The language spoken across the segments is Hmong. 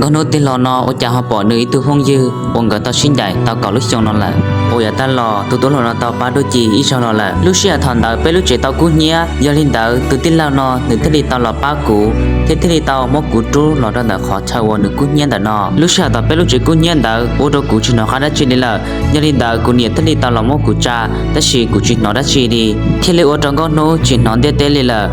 Nkauj Hnub tig los no ua cas ho pom nws ib tug phooj ywg uas nkawd tau sib ncaim tau kaum lub xyoo no lawm. Uas yav tag los tus tub hluas no tau pab Duab Ci ib zaug los lawm. Lub sij hawm thaum ntawd peb lub tsev tau kub hnyiab, yog li ntawd tus tij laug no nws thiaj li tau los pab kuv thiab thiaj li tau muab kuv rub los rau ntawm qhov chaw uas nws kub hnyiab ntawm no. Lub sij hawm thaum peb lub tsev kub hnyiab ntawd ua rau kuv tsis hnov qab dab tsi li lawm, yog li ntawd kuv niam thiaj li tau los muab kuv tsa, tab sis kuv tsis hnov dab tsi li, thiaj li ua rau Nkauj Hnub tsis hnov ntiaj teb li lawm.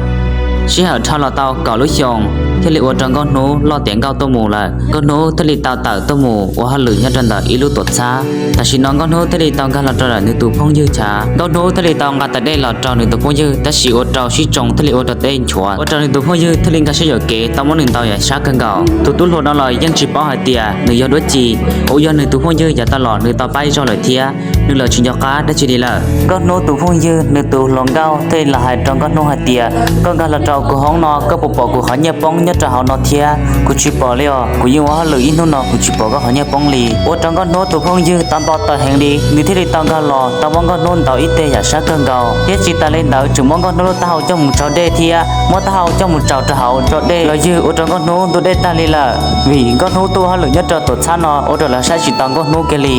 Sij hawm dhau los tau kaum lub xyoos, thiaj li ua rau Nkauj Hnub loj tiav nkauj tuaj mus lawm. Nkauj Hnub thiaj li tau tawm tuaj mus ua hauj lwm nyob rau ntawm ib lub tuam txhab. Tam sim no Nkauj Hnub thiaj li tau nkag los rau ntawm nws tus phooj ywg chav. Nkauj Hnub thiaj li tau nqa tas dej los rau nws tus phooj ywg, tab sis ua rau sib tsoo thiaj li ua rau tej nchuav, ua rau nws tus phooj ywg thiaj li nkag siab yuam kev tau muab nws ntaus yam sab kawg nkaus. Tus tub hluas no los yeej tsis paub hais tias nws yog Duab Ci, uas yog nws tus phooj ywg yav tag los nws tau pab ib zaug lawm thiab, nws los tsis nco qab dab tsi li lawm. Nkauj Hnub tus phooj ywg nws tus hluas nkauj thiaj li los hais rau Nkauj Hnub hais tias, koj nkag los rau kuv hoob no, koj puas pom kuv qhov nyiaj poob nyob rau hauv no thiab? Kuv tsis pom li os, kuv yeej ua hauj lwm ib hnub no kuv tsis pom koj qhov nyiaj poob li. Ua rau Nkauj Hnub tus phooj ywg tau nto taw heev li, nws thiaj li tau nkag los tau muab Nkauj Hnub ntaus ib teg yam sab kawg nkaus, thiab tsis tas li ntawd tseem muab Nkauj Hnub lub taub hau coj mus tsau dej thiab muab taub hau coj mus tsaus rau hauv tso dej los ywg ua rau Nkauj Hnub ntub dej tag li lawm. Vim Nkauj Hnub tuaj ua hauj lwm nyob rau tuam txhab no ua rau lawv saib tsis taus Nkauj Hnub kiag li.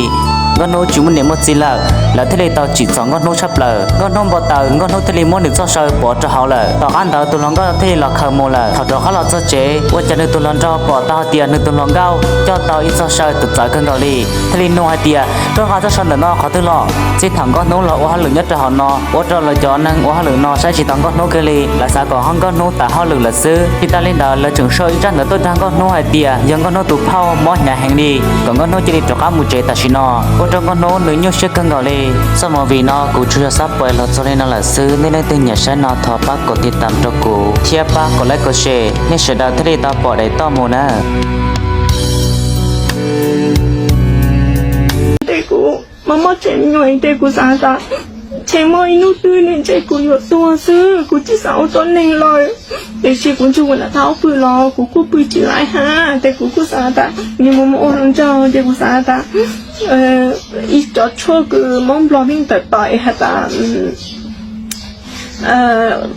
Nkauj Hnub tsis muaj niam muaj txiv lawm, lawv thiaj li tau tsim txom Nkauj Hnub tshaj plaws. Nkauj Hnub npau taws, Nkauj Hnub thiaj li muab nws txoj saw pov rau hauv lawm. Tom qab ntawd tus hluas nkauj thiaj li los khaws mus lawm. Thaum rov qab los txog tsev, ua cas nws tus hluas nraug pom tau hais tias nws tus hluas nkauj coj tau ib txoj saw txawv txawv kawg nkaus li, thiaj li nug hais tias, koj nqa txoj saw ntawm no qhov twg los? Txij thaum Nkauj Hnub los ua hauj lwm nyob rau hauv no, ua rau lawv cov neeg ua hauj lwm no saib tsis taus Nkauj Hnub kiag li, lawv xav kom ho Nkauj Hnub tas hauj lwm lawm xwb. Tsis tas li ntawd lawv tseem sau ib tsab ntawv tuaj dag Nkauj Hnub hais tias yog Nkauj Hnub tus phauj mob hnyav heev li, kom Nkauj Hnub cia li rov qab mus tsev tam sim no. Ua rau Nkauj Hnub nws nyuaj siab kawg nkaus li. Txoj movie no kuv tsuas yog xab pais los txog li no lawm xwb, nej leej twg nyiam saib no thov pab kom tiv tam rau kuv thiab pab kom like kom share, nej sawv daws thiaj li tau pom daim toj mus na. Tej kuv mob mob tsev me nyuam, tej kuv xav tas ntshe muaj ib hnub twg ntshe kuv yuav tuag xwb, kuv tsis xav ua tuab neeg lawm. Tiam sis kuv ntshe ua nam thab pw los kuv kuj pw tsis laib hab, ces kuv kuj xav tas nws mus mus ua hluas nraug, ces kuv xav tas ib cov tshuaj kws Moob Nplog pheej tawm tawm has tas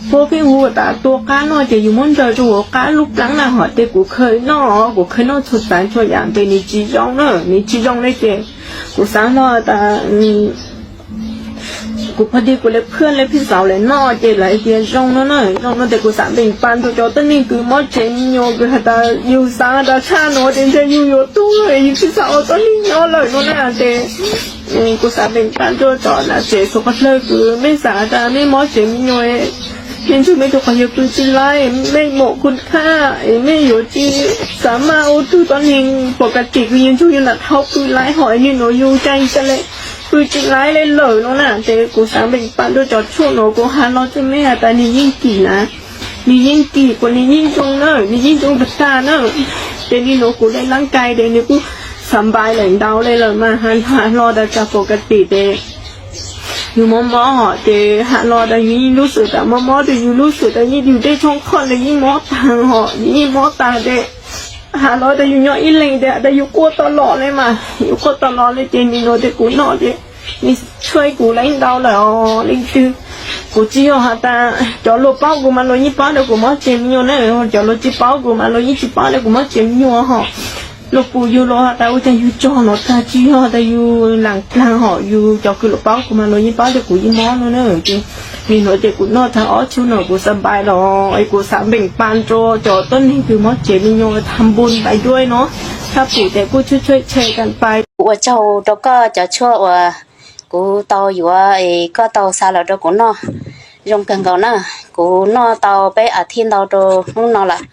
puab pheej hu tas tua qab noj ces yus muab ntsaws rua huv qab lub plaab na, hos ces kuv khaws noj, kuv khaws noj txhua tsav txhua yam ces nws tsis zoo na, nws tsis zoo le ces kuv xav hlo tas kuv pog dig kuv le phaj le phij xauv le noj ces lawv tias zoo no na, zoo no ces kuv xav npeem pab rua cov tuab neeg kws mob tsev me nyuam kws has tas yus xav tas tshaj nuav ces ntshe yus yuav tuag, yus tsis xav ua tuab neeg nyob lawm no na ces kuv xav npeem pab rua cov nam tsev txhua qhov dlawg kws mej xav tas mej mob tsev me nyuam, mej ntsug mej tug quas yawg pw tsis laib, mej mom kuj thaj, mej yuav tsis xav maj ua tug tuab neeg pom ka tim kws yus ntsug yus nam thab pw laib hos nwg nuav yus ca ca le pw tsis laib le lawm no na ces kuv xav npeem pab rua cov tshuaj nuav, kuv has lo tsua mej has tas nwg yeej kim na, nwg yeej kim kuas nwg yeej zoo na, nwg yeej zoo tag tag na. Ces nwg nuav kuv le laab kais ces nwg kuj xav npais lawm ntau le lawm mas has lo tas tsa pom ka tim ces yus mob mob hos ces has lo tas yus yeej lub xwm tas mob mob ces yus lub xwm tas yeej yus tej tshoob qhoj ntawd yeej mob taag hos yus yeej mob taag ces has lo tas yus nyob ib leeg ces has tas yus quaj tau los le mas, yus quaj tau los le ces nwg nuav ces kuv noj ces nwg tshuaj kuv le ntau lawm os. Leej twg, kuv tsis yog has tas cov luag paub kuv mas luag yeej paub tas kuv mob tsev me nyuam na, cov luag tsis paub kuv mas luag yeej tsis paub tas kuv mob tsev me nyuam hos. Luag pum yus los has tas ua cas yus tsaug nuav tag, tsis yog tas yus laam dlaag hos, yus cov kws luag paub kuv mas luag yeej paub tas kuv yeej mob no na. Ces nwg nuav ces kuv noj taag ob tshuaj nuav kuv xav npais los es kuv xav npeem pab rua cov tuab neeg kws mob tsev me nyuam tham npun npais dua no, tshaj pum ces kuj tshuaj tshuaj tshe tas pais. Kuv ua tsaug rua koj cov tshuaj uas kuv tau yuav es koj tau xa los rua kuv noj, zoo kawg nkaus na. Kuv noj tau peb as thiv ntau rua hnub no lawm,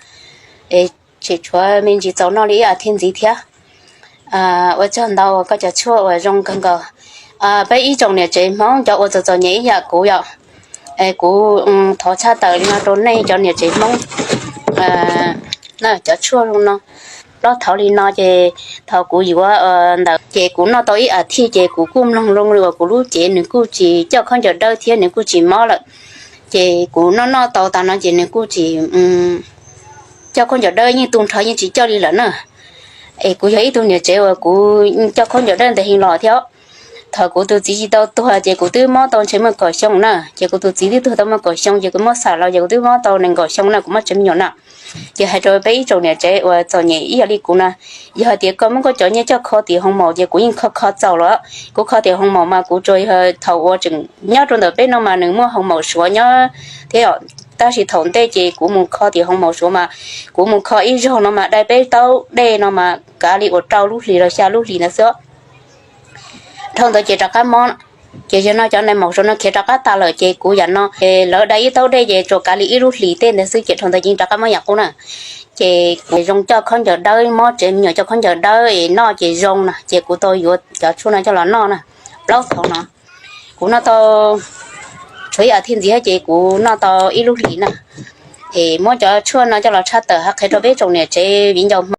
es tseem tshuav me ntsis txaus noj li ib as thiv ntxiv thiab. Ua tsaug ntau koj cov tshuaj uas zoo kawg nkaus. Peb ib tsoom niam tsev Hmoob cov uas txom txom nyem ib yam kuv yom, es kuv thov tshaj tawm li no rau nej cov niam tsev Hmoob, cov tshuaj zoo no. Plaub thaud li no ces thaum kuv yuav ntawd ces kuv noj tau ib as thiv ces kuv kuj mloog zoo li uas kuv lub cev nws kuj tsis coj khaub ncaws dawb thiab nws kuj tsis mob lawm. Ces kuv noj noj tau taag no ces nws kuj tsis coj khaub ncaws dawb, yeej tu nrho yeej tsis coj li lawm na. Es kuv yog ib tug niam tsev uas kuv coj khaub ncaws dawb ntev heev los thiab. Thaum kuv tus txiv tsis tau tuag ces kuv twb mob tau ntshe muaj kaum xyoo na, ces kuv tus txiv twb tuag tau muaj kaum xyoo ces kuv muab xam los ces kuv twb mob tau nees nkaum xyoo na, kuv mob tsev me nyuam na. Ces hais rau peb ib tsoom niam tsev uas txom nyem ib yam li kuv na, yog hais tias koj muab koj cov nyiaj coj kho tim hoo maum ces kuv yeej kho kho txaus los. Kuv kho tim hoo maum mas kuv tsuas yog thaum uas tseem nyob rau ntawm peb no mas nws muaj hoo maum suav nyob thiab, tab sis thaum ntej ces kuv mus kho tim hoo maum suav mas kuv mus kho ib zaug no mas dai peb taub dej no mas kav li uas rau lub hlis los xya lub hlis ntawd xwb. Dhau ntawd ces rov qab mob, ces yog no cov nais maum suav no khiav rov qab tas lawm ces kuv yam no es lawv dai ib taub dej ces tsuas kav li ib lub hlis tej ntawd xwb ces dhau ntawd ces rov qab mob yam qub na. Ces kuv zoo coj khaub ncaws dawb, mob tsev me nyuam coj khaub ncaws dawb es noj ces zoo na, ces kuv tau yuav cov tshuaj no coj los noj na. Plaub thaum no kuv noj tau tshuav ib as thiv ntxiv ces kuv noj tau ib lub hlis na. Es muab cov tshuaj no coj los tshaj tawm hais qhia rau peb tsoom niam tsev viv ncaus Hmoob